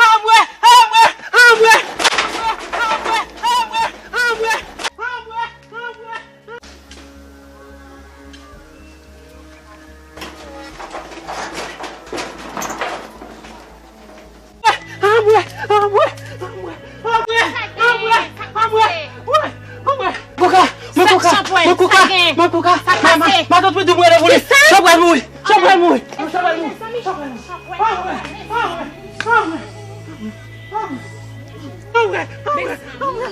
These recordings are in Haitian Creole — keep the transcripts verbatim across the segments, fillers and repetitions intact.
Anmwe, anmwe, anmwe, anmwe, anmwe, anmwe, anmwe, anmwe. Koka, mwen koka, mwen koka, mwen koka. Matant mwen di mwen rele pou li. Chanpwèl mouri, chanpwèl mouri, chanpwèl mouri. Anmwe, anmwe, anmwe,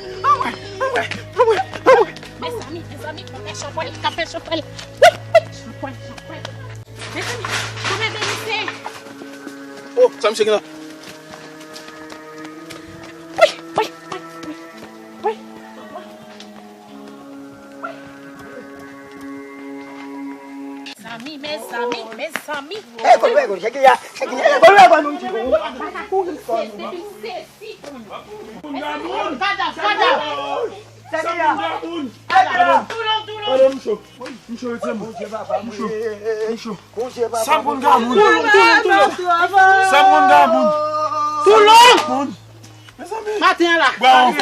anmwe, anmwe, anmwe. Mezanmi, mezanmi, kanpe chanpwèl, kanpe chanpwèl. Wi, wi, chanpwèl, chanpwèl. Mezanmi, kanpe Benise. Oh, sa misye gen la? Wi, wi, wi, wi, wi. Mezanmi, mezanmi, mezanmi. Eh, kolwe, kolwe, cheke ya, cheke ya, kolwe, kolwe, nou ti kou. Paka kouri, se, depi se, si. Kadav, kadav. Cheke ya. Toulon, toulon. Gade, m cho. M cho, retire mwen. M cho, m cho. Sa moun ka moun. Sa moun ka moun. Toulon! Moun. Mezanmi. Maten an la. Bon.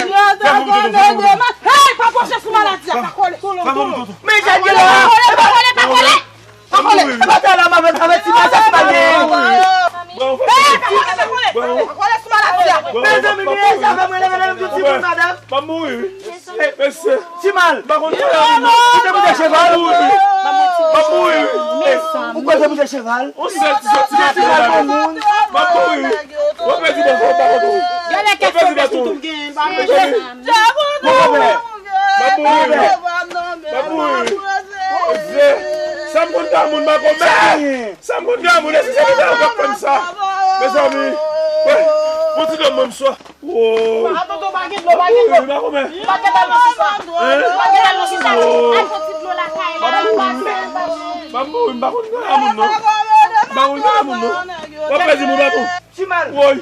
Hey, pa pwoche sou maladi a, pa kole. Toulon, toulon. Men jan gen la. Pa kole, pa kole, pa kole. Pa kole. E pa ta la, m avè, avè ti mal, sa ti mal gen. Bon. Hey, pa kole, pa kole. Pa kole sou maladi a. Mezanmi, men sa fè mwen leve, leve, ti moun, madanm. M ap mouri, wi. Mesye. Ti mal. M pa konn kote pou te cheval. M ap mouri, wi. M ap mouri, wi. Ou kote pou te cheval? On sèl ti sòti nan ti mal pou moun. M ap mouri, wi. Ou pèdi baton, ou pa konn. Gade kèk fèblès ou tou gen, pa manje. M ap mouri, wi. M ap mouri, wi. M ap mouri, wi. Mesye. Sa m konn ta moun, m pa konn. Sa m konn ta moun, èske se li ta yo k ap fè m sa? Mezanmi. Wè. Bon ti dòm mwen m swa. Woy! Atonton, pa gen dlo, pa gen dlo. Pa gen dlo nan sisa. Pa gen dlo nan sisa. Al fè ti dlo lakay la. M ap mouri, m pa konn gade moun non. M pa konn gade moun non. W ap pèdi moun, pa bon. Ti mal. Woy!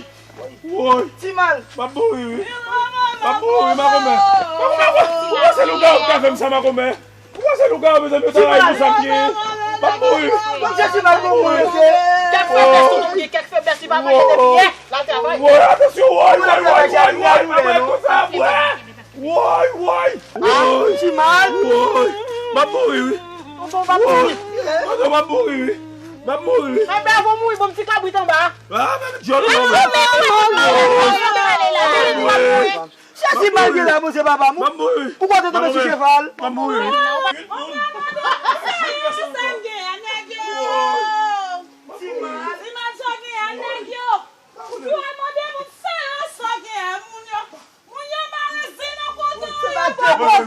Woy! Ti mal. M ap mouri, wi. M ap mouri, makomè. Makomè, ou panse lougawou ka fè m sa, makomè? Ou panse lougawou, mezanmi, yo ta rayi pou sa m ye? M ap mouri. Bon, Jezi, m ap mouri, mesye. Kèk feblès ou gen, kèk feblès li pa manje depi yè. L al travay. Woy, atansyon, woy, woy, woy, woy, woy, woy, konsa, woy. Woy, woy, woy. Ti mal. Woy. M ap mouri, wi. Tonton, m ap mouri. Tonton, m ap mouri, wi. M ap mouri, wi. Enben, avan w mouri, bon, m ti kabrit anba. Ah, men djòl, non, men. Jezi, malgre la, bon, se papa m. M ap mouri. Ou kote tonbe sou cheval? M ap mouri. Ti mal. Ti mal, sa w gen a nèg yo? Ti mal, sa w gen a nèg yo? Ti mal, mande moun sa yo, sa w gen a moun yo? Moun yo mare zen nan kote yo, yo pa pote.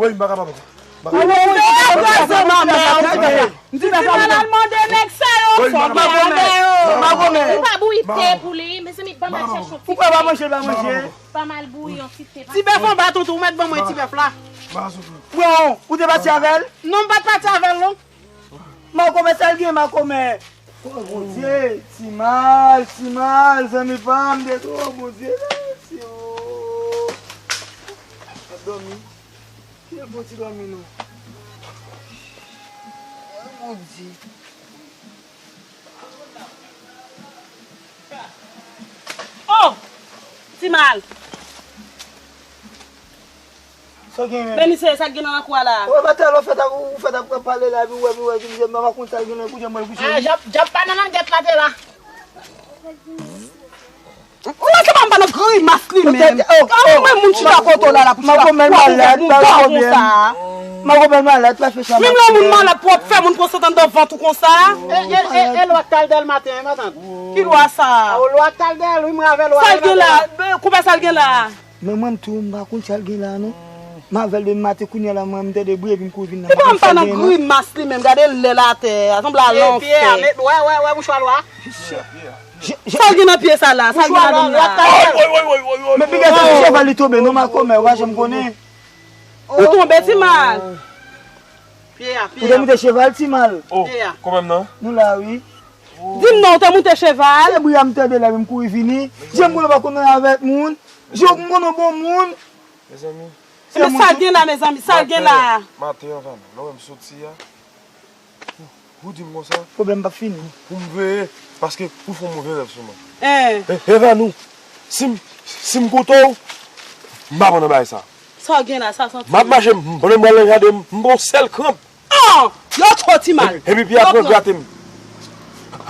Woy, m pa kapab ankò. M pa kapab. Ou kraze manman w. M di, ti mal al mande nèg sa yo, sa w gen a nèg yo? Ou pa bouyi te pou li, mezanmi, ban m al chèche yon ti te. Ou pa manje, pa manje. Ban m al bouyi yon ti te. Ti bèf anba, tonton, ou mèt ban mwen ti bèf la. Bon, ou te pati avè l? Non, m pa t pati avè l, non. Makomè, sa l gen, makomè? Oh, Bondye, ti mal, ti mal, zanmi pa m, de, oh, Bondye, mèsi, oh. Ap dòmi. Ki bon ti dòmi, non? Oh, Bondye. Oh! Ti mal. Sa w gen menm? Benise, sa k gen nan lakou a la? Ou pa tèlman fèt ak, ou fèt ap pale la, epi ou wè, epi ou wè, epi m pa konn sa l gen nan, kounye a m wè l kouche. Ah, djab, djab pa nan langèt la, te la. Ou nan se pa m pa nan grimas li menm. Kòman mwen moun chita kote w la, la pou chita. Makomè, malad, pa gen pwoblèm. Mwen konprann malad, pa fè sa. Menm lè yon moun malad pou w ap fè moun pran sant anndan vant ou konsa. E, e, e, e lwa k t al dèyè l maten an, matant. Ki lwa sa? A, lwa k t al dèyè l, wi, mwen avè lwa. Sa l gen la? Konpè, sa l gen la? Men mwen tou, m pa konn sa l gen la, non. M avè l depi maten, kounye a la, mwen, m tande bri, epi m kouri vin nan. Epa m pa nan grimas li menm, gade lè l atè a, sanble al anfè. Wè, wè, wè, mouchwa lwa. Sa l gen nan pye sa la? Sa l gen nan don la? Men piga se sou cheval li tonbe, non, makomè, ou pa janm konnen. Ou tonbe, Timal. Pye a, pye a. Ou te moute cheval, Timal. Oh, kanmenm non. Nou la, wi. Di m non, ou te moute cheval? Se bri a m tande la, men m kouri vini. Jan m konnen pa konn anyen avèk moun. Jan m konnen bon moun. Mezanmi. Men sa l gen la, mezanmi, sa l gen la. Maten an, Vano, lè w wè m soti a. Ou di m konsa? Pwoblèm p ap fini. Pou m veye, paske ou fè yon move rèv sou mwen. E, Evanou, si m, si m koute w, m pa pran nan bagay sa. Sa w gen la, sa w santi? M ap mache, m, pandan m pral nan jaden, m, m pran yon sèl kranp. Oh! Yo cho, Timal. Epi, epi pye a pran grate m.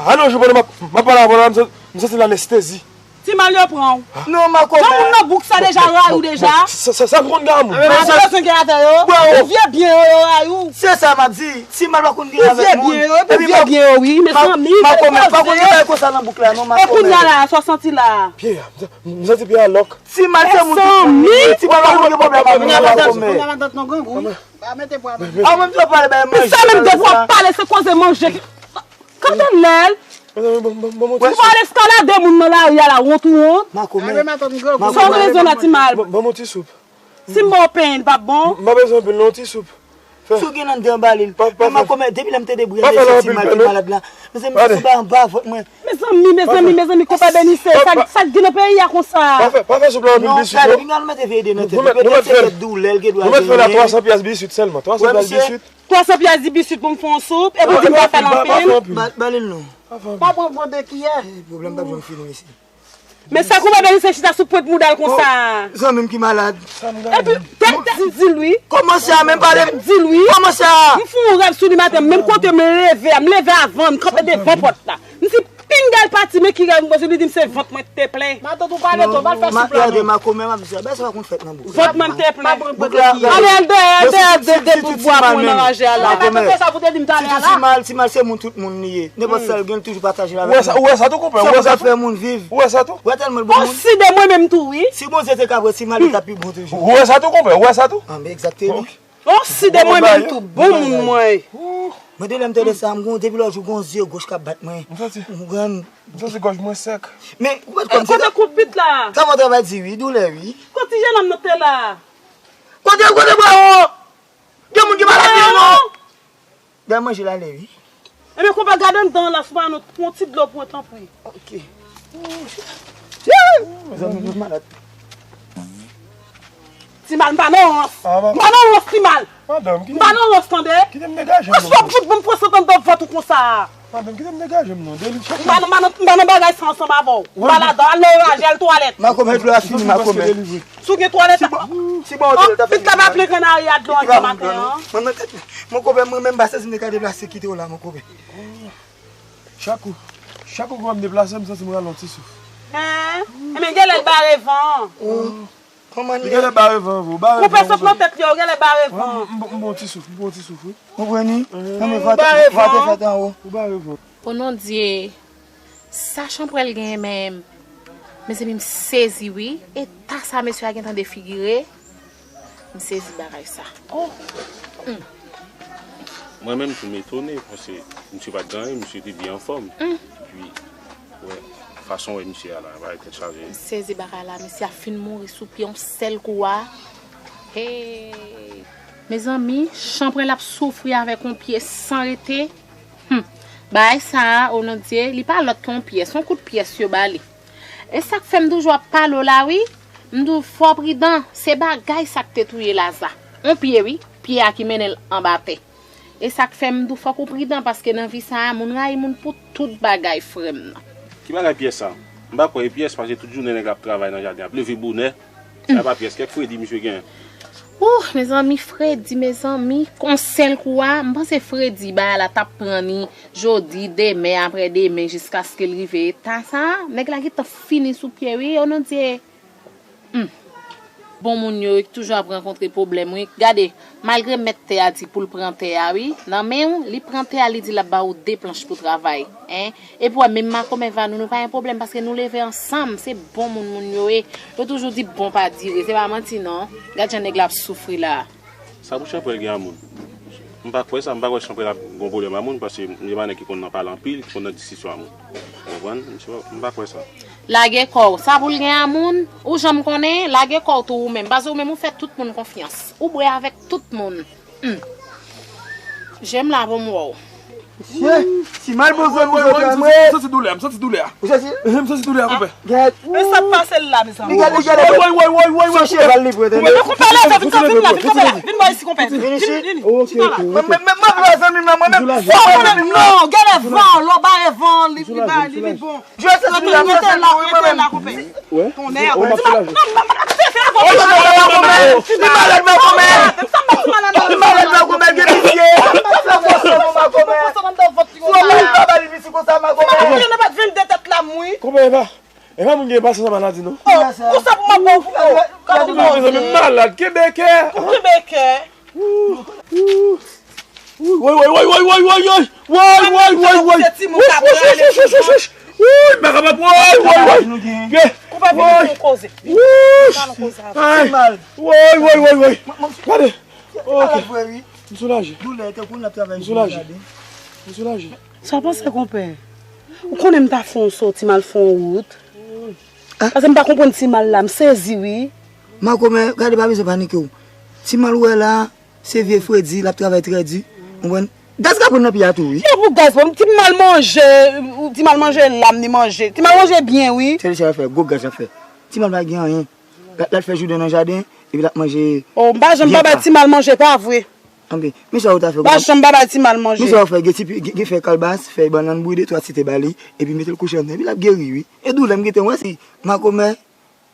Alonjou pandan m ap, m ap pale avè w la, m santi, m santi l anestezi. Timal, yo pran w. Non, makomè. Jan moun nan bouk sa deja rayi w deja. Sa, sa, sa m konn gen amoun. Mwen pa bezwen gen avè yo. Pou vye byen yo, yo rayi w. Se sa m ap di. Timal pa konn gen avè moun. Pou vye byen yo, pou vye byen yo, wi, mezanmi. Makomè, pa konn gen bagay konsa nan bouk la, non, makomè. E kounye a la, sa w santi la? Pye a, m santi pye a lòk. Timal se moun tout moun li ye. Timal pa konn gen pwoblèm ak moun, makomè. Kounye a matant nan grangou, wi. Pa mete pwa nan. A, ou menm tou w ap pale bay manje. Sa menm de w ap pale, se koze manje. Kanpe lèl. Mezanmi, ban, ban, ban m yon ti soup. Ou al eskalade moun nan lari a la, wont ou wont. Makomè. Sa w bezwen la, Timal? Ban, ban m yon ti soup. Si m ba w pen, li p ap bon? M pa bezwen anpil, non, yon ti soup. Si w gen nan de anba li. Men makomè, depi lè m tande bri a, se Timal ki malad la. Mezanmi, se ba anba vant mwen. Mezanmi, mezanmi, mezanmi, konpè Benise, sa, sa k gen nan peyi a konsa? Pa fè, pa fè soup la anpil biswit, non. Gade, pinga nou mete veye de nan tèt li. Petèt se tèt doulè, l gen dwa genyen. Nou mete fè la twa san pyès biswit sèlman, twa san pyès biswit. Twa san pyès di biswit pou m fè yon soup, epi w di m pa fè l anpil. Ba, ba li l non. Pa pran gwo de kiyè. Pwoblèm p ap janm fini, mesye. Men sa konpè Benise chita sou pwent mouda l konsa. Zanmi m ki malad. Epi, tèt, tèt di l wi. Kòman sa, menm pale m? Di l wi. Kòman sa? M fè yon rèv sou li maten, menm kote m leve a, m leve avan, m kanpe devan pòt la. M di, Pinga l pati, men ki rèv m konsi, li di m se vant mwen ki te plen. Matant ou pale twòp, al fè soup la non. Gade makomè m ap di sa, bagay sa pa konn fèt nan bouk la. Vant mwen ki te plen. Ale, al dèyè, al dèyè, de, de bout bwa pou mwen nan ranje a la. Matant, se sa pou te di m talè a la. Timal, Timal se moun tout moun li ye. Nenpòt sa l gen, li toujou pataje l avèk moun. Ou wè sa tou, konpè? Ou wè sa tou? Ou wè tèlman l bon moun. Ou si de mwen menm tou, wi. Si Bondye te ka pran Timal, li t ap pi bon toujou. Ou wè sa tou, konpè? Ou wè sa tou? Anben, egzakteman. Ou si de mwen menm tou, bon moun mwen. Mwen de lè m tande sa, m gon, depi lòt jou gon zye goch k ap bat mwen. M santi, m santi gòj mwen sèk. Men ou mèt kòm se kote kout pit la? Travay travay di wi, doulè wi. Kote ti jenòm nan te la? Kote, kote bwa w? Gen moun ki malad vre non. Bay manje l ale wi. Ebyen konpè, gade anndan an la, si w pa nan yon ti dlo pou mwen tanpri. Ok. Mezanmi, tout malad. Timal, m pa nan rans. M pa nan rans, Timal. M pa nan rans, tande. Kite m degaje m non. Ou sòt fout ban m pran sant anndan vant ou konsa. Madanm, kite m degaje m non. M pa nan, m pa nan, m pa nan bagay sa ansanm avè w. M pa ladan. Al nan raje, al twalèt. Makomè, dlo a fini, makomè. Si w gen twalèt, pit la pa plen grenn ari a dlo an maten an. Mwen, mwen, mwen, mwen, mwen, mwen pa santi m te ka deplase kite w la, makomè. Chak kou, chak kou m deplase, m santi m rale yon ti souf. Hen? Ebyen, genlè l bare van an. Genlè bare van, vre, ou bare van. Koupe sot nan tèt li, ou genlè bare van. M, m, m bon ti souf, m bon ti souf, wi. Ou pran ni? Non, men vante, vante fèt anwo. Ou bare van. O non Dye, sa Chanpwèl genyen menm. Mezanmi, m sezi wi. Eta sa mesye a gentan defigire. M sezi bagay sa. Oh! Mwen menm tou m etone, paske misye pa t gen anyen, misye te byen anfòm. Epi, wè, fason wè misye a la, bagay tèt chaje. M sezi bagay la, misye a fin mouri sou pye yon sèl kou a. Hey! Mezanmi, Chanpwèl ap soufri avèk yon pye san rete. Hum. Bagay sa a, o non Dye, li pa lòt ke yon pyès, yon kout pyès yo ba li. E sa k fè m toujou ap pale w la wi, m di w fò w pridan, se bagay sa k te touye Laza. On pye wi, pye a ki mennen l anba tè. E sa k fè m di w fòk ou pridan, paske nan vi sa a, moun rayi moun pou tout bagay, frè m nan. Ki bagay pyès sa? M pa kwè e pyès, paske tout jounen nèg la ap travay nan jaden, ap leve bonè. Sa pa pyès, kèk fredi misye genyen. Ouh, mezanmi, fredi, mezanmi, kon sèl kou a, m panse fredi, bagay la t ap pran ni jodi, demen, aprè demen, jiskaske l rive eta sa a, nèg la gentan fini sou pye wi, o non Dye. Hmm. Bon moun yo wi, ki toujou ap rankontre pwoblèm wi. Gade, malgre mèt tè a di pou l pran tè a wi, nan men w, li pran tè a, li di l ap ba ou de planch pou travay. En? Epi w wè, menm makomè Vanou, nou pa gen pwoblèm paske nou leve ansanm, se bon moun moun yo ye. Yo toujou di bon pa dire, se pa manti non. Gad jan nèg la ap soufri la. Sa pou Chanpwèl gen a moun? M pa kwè sa, m pa kwè Chanpwèl ap gon pwoblèm a moun, paske m se pa nèg ki konn nan pale anpil, ki konn nan diskisyon a moun. Ou konprann? M se pa, m pa kwè sa. Lage kò w, sa pou l gen a moun? Ou janm konnen? Lage kò w tou ou menm, paske ou menm ou fè tout moun konfyans. Ou bwè avèk tout moun. Hmm. Je m la pou m wè w. Mesye, si mal bon zòt pou zòt la, mwen. M santi doulè a, m santi doulè a. Ou santi? M santi doulè a, konpè. Gèt. E sa k pase l la, mezanmi? Li gèt, li gèt. Woy, woy, woy, woy, woy, woy, konpè. Konpè, leve, vin, vin, vin, vin, vin, vin, vin, vin, vin, vin, vin, vin, vin, vin, vin, vin, vin, vin, chita la. Mwen, mwen, mwen, mwen vle zanmi m nan, mwen menm. Fò zanmi m nan. Non, gade van, lò bare van, li, li ba, li, li bon. Rete la, rete la, konpè. Tonnè. Ti malad makomè. Ti malad makomè. Ti malad makomè, gen pitye. Fè fòs pou makomè. Fò mal pa ba li piti konsa, makomè. Ti makomè, nou pa t vin de tèt la mwen. Konpè, e pa, e pa moun gen pasyans a maladi, non. Konsa pou mwen, bon, pou mwen. Mezanmi, m malad, kenbe kè. Ou kenbe kè. Woy, woy, woy, woy, woy, woy, woy. Woy, woy, woy, woy. Wouch, wouch, wouch, wouch, wouch, wouch. Woy, m pa kapab, woy, woy, woy. Gen. Ou pa vin pou koze. Wouch. Ay. Woy, woy, woy, woy. Gade. Ok. M soulaje. M soulaje. M soulaje. Sa panse, konpè? Ou konnen m ta fè yon soti, m al fè yon wout. Paske m pa konprann ti mal la, m sezi wi. Makomè, gade, pa bezwen panike w. Ti mal ou wè la, se vye fredi, l ap travay trè di. Ou konprann? Gaz ka pran nan pye a tou, wi. Yo pou gaz pran, ti mal manje, ti mal manje lam ni manje. Ti mal manje byen, wi. Se li sa l ap fè, gwo gaz l ap fè. Ti mal pa gen anyen. L ap, l ap fè jounen nan jaden, epi l ap manje. Oh, m pa janm pa bay ti mal manje, pa vre. Anben, men sa ou ta fè. M pa janm pa bay ti mal manje. Men sa ou fè, gen ti, gen, gen fèy kalbas, fèy bannann, bouyi de twa ti te ba li, epi mete l kouche anndan, epi l ap geri, wi. E doulè m gentan wè, se makomè.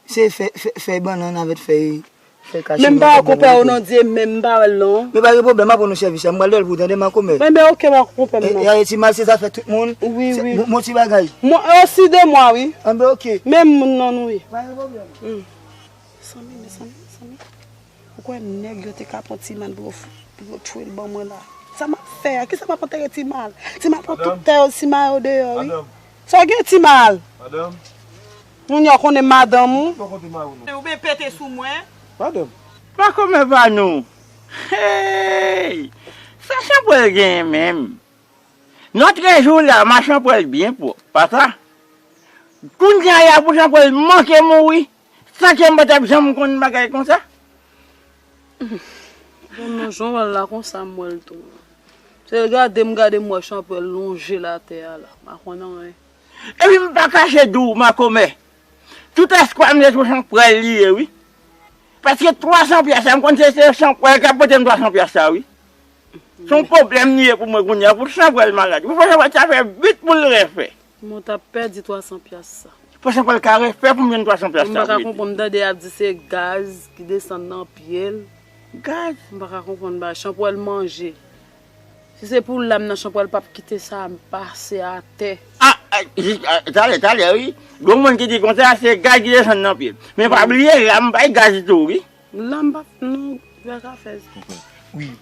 Se fè, fè, fèy bannann avèk fèy, fèy kache. Men m pa wè konpè ou non, Dye, men m pa wè l non. Men pa gen pwoblèm, m ap rann ou sèvis la. M pral dèyè l pou ou tande, makomè. Men, men, ok, m ap konpè m non. E, e, ti mal se zafè tout moun. Wi, wi. Bon, bon ti bagay. Mwen, e osi de mwa, wi. Anben, ok. Menm moun nan nou ye. Pa gen pwoblèm. Hmm. Mezanmi, mezanmi, mezanmi. Ou kwè nèg yo te ka pran ti mal pou yo f-, pou yo tchwe l ban mwen la? Sa m ap fè a? Kisa m ap antere ti mal? Ti mal pran tout tè yo, siman yo deyò, wi. Sa w gen ti mal? Madanm. Moun yo konnen madanm ou. Ou byen pete sou mwen. Madanm. Pa kòmè pa nou. Hey! Sa Chanpwèl genyen menm? Nan trè jou la, machan pral byen pwòp, pa sa? Kounye a pou Chanpwèl manke mouri, san ke m pa t ap janm konn bagay konsa. Bon, non, jan w wè l la konsa, m wè l tou. Se gade m gade m wè Chanpwèl lonje l atè a la, m pa konn anyen. Epi m pa kache di w, makomè, tout espwa m se sou Chanpwèl li ye, wi. Paske twa san pyas sa, m konn se, se Chanpwèl k ap pote m twa san pyas sa, wi. Se yon pwoblèm li ye pou mwen kounye a, pou Chanpwèl malad. Pou Chanpwèl sa fè vit pou l refè. Mwen t ap pèdi twa san pyas sa. Pou Chanpwèl ka refè pou m jwenn twa san pyas sa. Mwen pa ka konprann, m tande y ap di se gaz ki desann nan pye l. Gaz? Mwen pa ka konprann bagay. Chanpwèl manje. Si se pou lam nan, Chanpwèl p ap kite sa pase atè. Ah, ah, jis, ah, talè, talè, wi. Gon moun ki di konsa, se gaz ki desann nan pye l. Men pa bliye, lam bay gaz tou, wi. Lam p ap, non, vè ka fè. Konprann. Wi.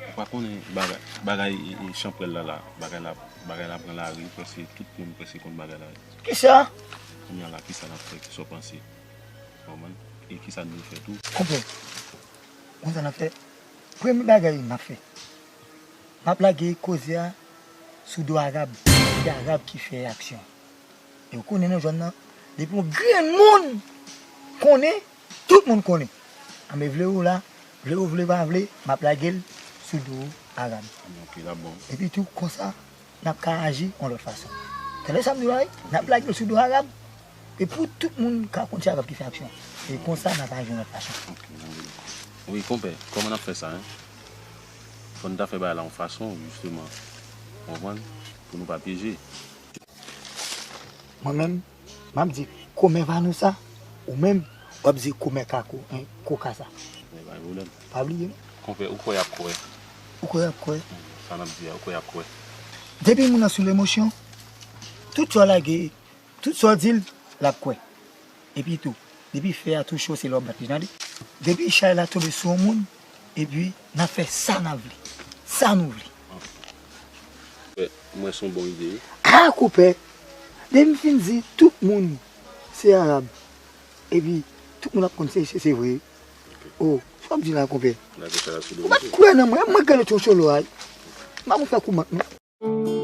Ou pa konnen bagay, bagay, e, e, Chanpwèl la, la, bagay la, bagay la pran lari, prèske tout moun prèske konn bagay la. Kisa? Kounye a la, kisa n ap fè, kisa w panse? Ou konprann? E kisa n dwe fè tou? Konprann. Konsa n ap fè. Premye bagay n ap fè, m ap lage koze a sou do Arab. Se Arab ki fè aksyon. E ou konnen nan zòn nan, depi yon grenn moun konnen, tout moun konnen. Anben vle ou la, vle ou vle pa vle, m ap lage l sou do Arab. Anben, ok, l ap bon. Epi tou, konsa, n ap ka aji yon lòt fason. Tande sa m di w la, wi? N ap lage l sou do Arab. E pou tout moun ka konn se Arab ki fè aksyon. E konsa, n ap aji yon lòt fason. Ok, nan vre. Wi, konpè, kòman n ap fè sa, en? Fò n ta fè bagay la yon fason, jisteman. Ou konprann? Pou nou pa pyeje. Mwen menm, m ap di komè Vanousa, ou menm, w ap di komè Kako, en, Koka sa. Men pa gen pwoblèm. Pa bliye, non. Konpè, ou kwè y ap kwè? Ou kwè y ap kwè? Sa n ap di a, ou kwè y ap kwè? Depi moun nan sou lemosyon, tout sa w lage, tout sa w di l, l ap kwè. Epi tou, Depi fè a touche w, se lè w bat li, tande. Depi chay la tonbe sou yon moun, epi n ap fè sa n ap vle. Sa nou vle. Mwen se yon bon ide wi. Ah, konpè, depi m fin di tout moun se Arab, epi tout moun ap konn se, se, se vre. Oh, sa w ap di la, konpè? Ou pa t kwè nan mwen, mwen gade ton solo a. M ap fè kou mank non.